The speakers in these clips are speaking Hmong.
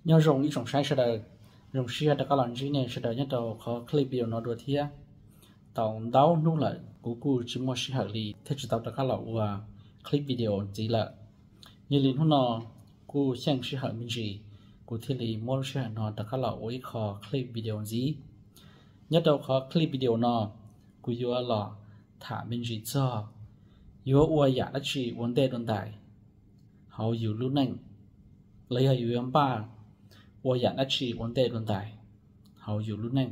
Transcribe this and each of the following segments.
Nyob zoo ib tsoom saib sawv daws, zoo siab rov qab los ntsib nej sawv daws nyob rau qhov clip video no dua thiab. Tau ntau hnub lawm kuv kuj tsis muaj sij hawm li thiaj tsis tau rov qab los ua clip video ntxiv lawm. Yog li hnub no kuj xyeej sij hawm me ntsis, kuv thiaj li muab lub sij hawm no rov qab los ua ib qho clip video ntxiv. Nyob rau qhov clip video no, kuv yuav los tham me ntsis txog yuav ua yam dab tsi ua ntej dua ntais hauv yus lub neej, los yog yus yuav npaj ua yam dab tsi ua ntej dua ntais hauv yus lub neej.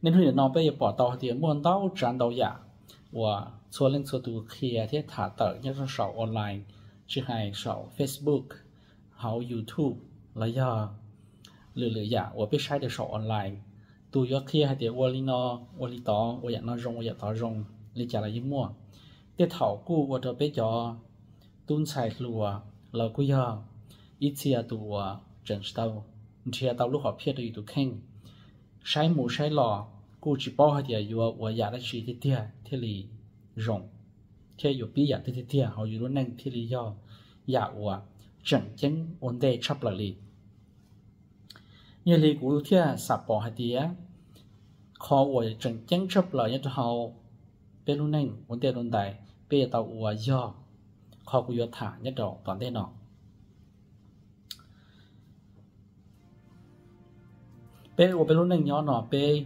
Niaj hnub nim no peb yuav pom tau hais tias muaj ntau tsav ntau yam uas txhua leej txhua tus qhia thiab tham tawm nyob rau saum online, tsis hais saum Facebook, hauv YouTube, los yog lwm lwm yam uas peb saib rau saum online. Tus yuav qhia hais tias ua li no, ua li tod, ua yam no zoo, ua yam tod zoo, li cas los yeej muaj. Tej thaum kuj ua rau peb cov tub ntxhais hluas los kuj yog ib txhia tus uas tseem tsis tau nrhiav tau lub hom phiaj rau yus tus kheej, saib mus saib los kuj tsis paub hais tias yuav ua yam dab tsi tiag tiag thiaj li zoo, thiab yuav pib yam twg tiag tiag hauv yus lub neej thiaj li yog yam uas tseem ceeb ua ntej tshaj plaws li. Yog li kuv thiaj xam pom hais tias qhov uas tseem ceeb tshaj plaws nyob rau hauv peb lub neej ua ntej dua ntais peb yuav tau ua yog qhov kuv yuav tham nyob rau tom ntej no. Peb ua peb lub neej nyob no peb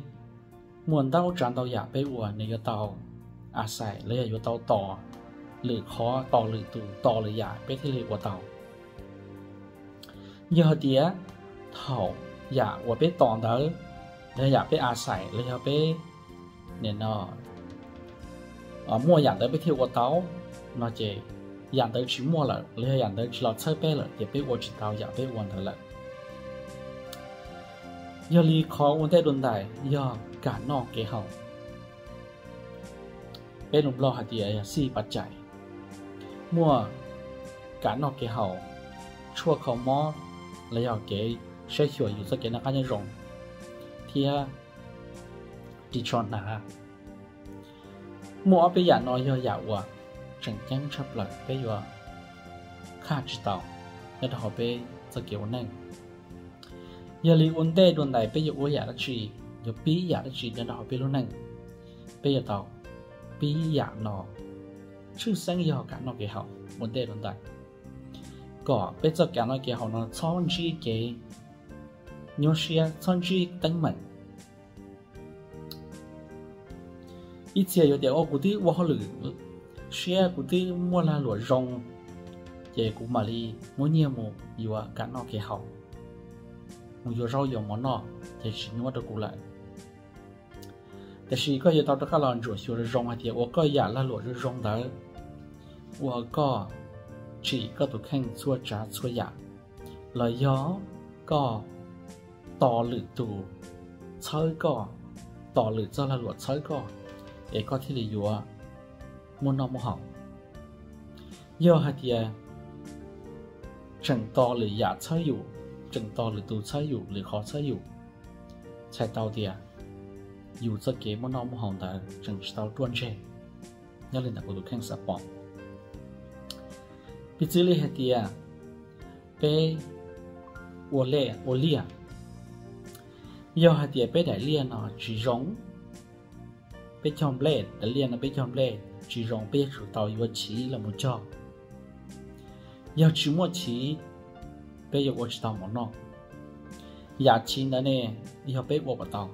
muaj ntau tsav ntau yam peb ua nws yuav tau a xais los yog yuav tau tos lwm qhov, tos lwm tus, tos lwm yam peb thiaj li ua tau. Yog hais tias thaum yam uas peb tos ntawd, los yog yam peb a xais los yog peb nim no muaj yam ntawd peb thiaj ua tau no ces yam ntawd tsis muaj lawm los yog yam ntawd tsis los txhawb peb lawm ces peb ua tsis tau yam peb ua ntawd lawm. Yog li qhov ua ntej dua ntais yog kam noj kev haus. Peb lus Nplog hais tias yog xij pas cais, muaj kam noj kev haus, tshuaj kho mob, los yog kev saib xyuas yus txoj kev noj qab nyob zoo thiab ris tsho hnav. Muaj ob peb yam no yog yam uas tseem ceeb tshaj plaws peb yuav khaj tsis tau nyob rau hauv peb txoj kev ua neej. Yog li ua ntej dua ntais peb yuav ua yam dab tsi, yuav pib yam dab tsi nyob rau hauv peb lub neej, peb yuav tau pib yam no. Tshwj xeeb yog kam noj kev haus ua ntej dua ntais, kom peb txoj kam noj kev haus no txhob ntsib kev nyuaj siab, txhob ntsib teeb meem. Ib txhia yuav tias, Ua, kuv twb ua hauj lwm siab, kuv twb muaj lag luam zoo, ces kuv mam li muab nyiaj mus yuav kam noj kev haus, mus yuav zaub yuav mov noj ces tsis nyuaj rau kuv lawm. Tiam sis koj yuav tau rov qab los ntsuam xyuas zoo zoo hais tias ua koj yam lag luam zoo zoo ntawd ua koj tsim koj tus kheej txhua tsav txhua yam, los yog koj tos lwm tus txhawb koj, tos lwm txoj lag luam txhawb koj, es koj thiaj li yuav muaj noj muaj haus. Yog hais tias tseem tos lwm yam txhawb yus, tseem tos lwm tus txhawb yus, lwm qhov txhawb yus, txhais tau tias yus txoj kev muaj noj muaj haus ntawd tseem tsis tau ruaj ntseg nyob li ntawm kuv tus kheej xav pom. Piv txwv li hais tias peb ua liaj, ua liaj, yog hais tias peb daim liaj no tsis zoo, peb cog nplej, daim liaj no peb cog nplej tsis zoo, peb yuav tsum tau yuav chiv los mus cog. Yog tsis muaj chiv, peb yuav ua tsis tau mov noj. Yam chiv ntawd ne, yog peb ua puas tau?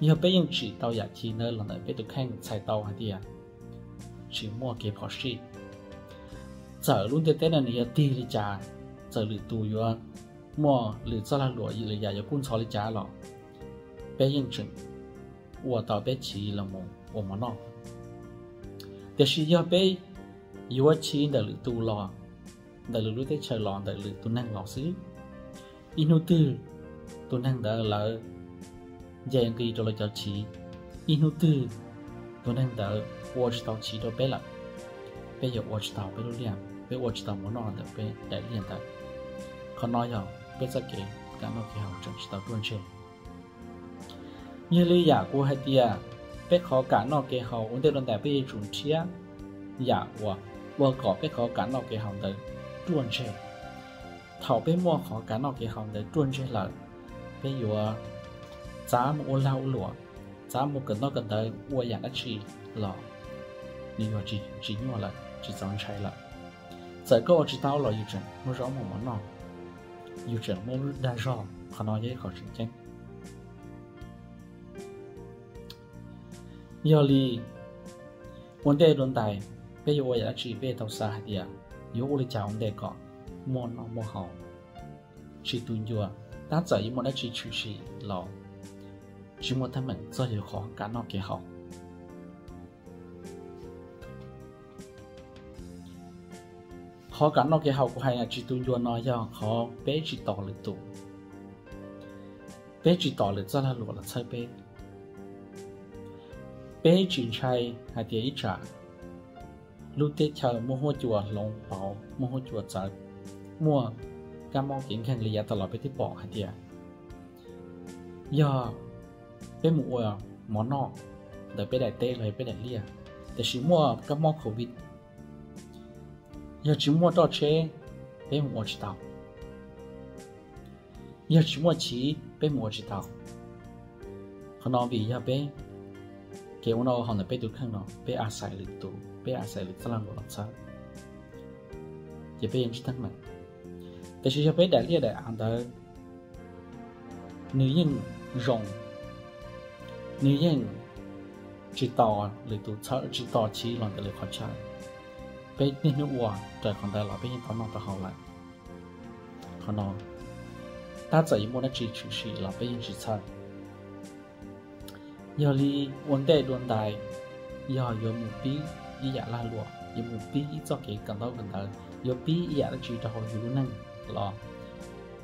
Yog peb yeej tsim tau yam chiv ntawd los ntawm peb tus kheej, txhais tau hais tias tsis muaj kev phom sij. Txawm lub ntiaj teb no nws yuav tig li cas, txawm lwm tus yuav muaj lwm txoj lag luam, lwm yam yuav kub ntxhov li cas los peb yeej tseem ua tau peb chiv los mus ua mov noj. Tiam sis yog peb yuav chiv ntawm lwm tus los, ntawm lwm lub teb chaws los, ntawm lwm tus neeg los xwb, ib hnub twg tus neeg ntawd lawv nce nqi rau lawv cov chiv, ib hnub twg tus neeg ntawd ua tsis tau chiv rau peb lawm, peb yuav ua tsis tau peb lub liaj, peb ua tsis tau mov noj ntawm peb daim liaj ntawd. Qhov no yog peb txoj kev kam noj kev haus tseem tsis tau ruaj ntseg. Yog li yam kuv hais tias peb qhov kam noj kev haus ua ntej dua ntais peb yuav tsum nrhiav yam uas ua kom peb qhov kam noj kev haus ntawd ruaj ntseg. Thaum peb muaj qhov kev noj kev haus ntawd ruaj ntseg lawm, peb yuav txav mus ua lag ua luam, txav mus kawm ntaub kawm ntawv ua yam dab tsi los nws yuav tsis nyuaj lawm, tsis txaus ntshai lawm. Txawm koj ua tsis tau los yus tseem muaj zaub muaj mov noj, yus tseem muaj dag zog, qhov no yog ib qho tseem ceeb. Yog li, ua ntej dua ntais, peb yuav ua yam dab tsi peb tau xav hais tias yuav ua li cas ua ntej kom muaj noj muaj haus, tsis tu ncua, tab txawm yuav muaj dab tsi tshwm sim los tsis muaj teeb meem txog yus qhov kev noj kev haus. Qhov kev noj kev haus kuv hais tsis tu ncua no yog qhov peb tsis tos lwm tus, peb tsis tos lwm txoj lag luam los txhawb peb. Peb tsis ntshai hais tias ib tsam lub teb chaws muaj huab cua hloov pauv, muaj huab cua txawv, muaj kab mob kev nkeeg li yav tas los peb twb pom hais tias yog peb mus ua mov noj ntawm peb daim teb los yog peb daim liaj, tiam sis muaj kab mob covid, yog tsis muaj roj tsheb peb mus ua tsis tau, yog tsis muaj chiv peb mus ua tsis tau. Qhov no vim yog peb kev ua noj ua haus ntawm peb tus kheej no peb a xais lwm tus, peb a xais lwm txoj lag luam los txhawb, ces peb yeej ntsib teeb meem. Tiam sis yog peb daim liaj daim av ntawd nws yeej zoo, nws yeej tsis tos lwm tus txhawb, tsis tos chiv los ntawm lwm qhov chaw, peb niaj hnub ua raws qhov ntawd los peb yeej tau noj tau haus lawm. Qhov no tab txawm yuav muaj dab tsi tshwm sim los peb yeej tsis txhawj. Yog li, ua ntej dua ntais, yog yuav mus pib ib yam lag luam, yuav mus pib ib txoj kev kawm ntaub kawm ntawv, yuav pib ib yam dab tsi rau hauv yus lub neej los,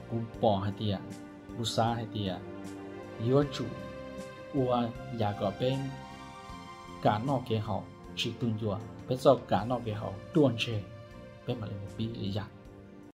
kuv pom hais tias, kuv xav hais tias yuav tsum ua yam kom peb kev noj kev haus tsis tu ncua, peb txoj kev noj kev haus ruaj ntseg, peb mam li mus pib lwm yam.